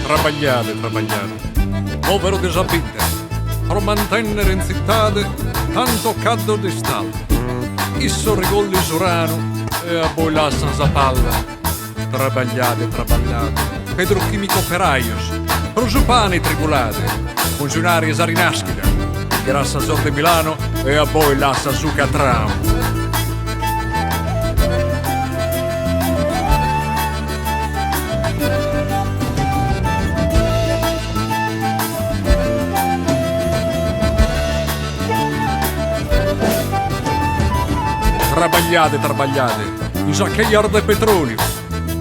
Trabagliade, trabagliade, poveros de sa bidda, pro mantennere in zittade tantos caddos de istalla. Issos regollin su ranu e a bois lassan sa palla. Trabagliade, trabagliade, pedrochimico operajos, pro su pane tribulade, funzionari 'e sa Rinàschida, ingrassan sos de Milano e a bois lassan su catramu. Trabagliade, trabagliade, in sas chejas de petroliu,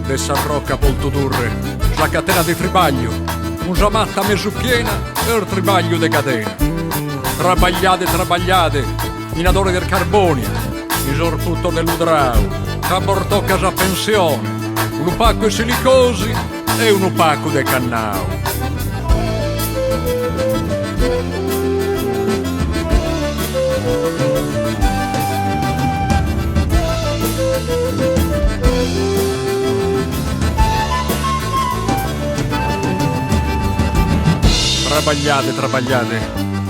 de sa rocca Poltu Turre, sa catena de tribagliu, cun sa matta mesu piena est tribagliu de cadena. Trabagliade, trabagliade, minadores de Carbonia, in sos puttos de Ludrau, ca bos toccat sa pensione, unu pacu 'e silicosi e unu pacu de cannau. Trabagliade, trabagliade,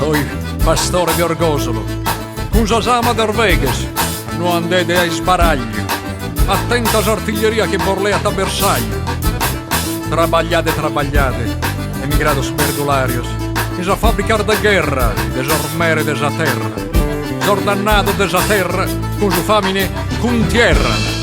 oi pastores de Orgosolo, cun sa sama de arveghes, no andede a isbaragliu, attenta s'artiglieria chi bos leat a bersagliu. Trabagliade, trabagliade, emigrados perdularios, in sas fabbricas de gherra de sos meres de sa terra, sos dannados de sa terra cun su famine cuntierran.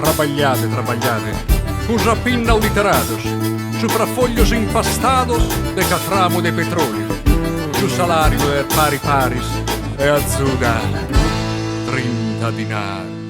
Trabagliade, trabagliade, cun sa pinna o literados, supra foglios impastados de catramu de petroliu, su salariu est pari paris e azuda trinta dinaris.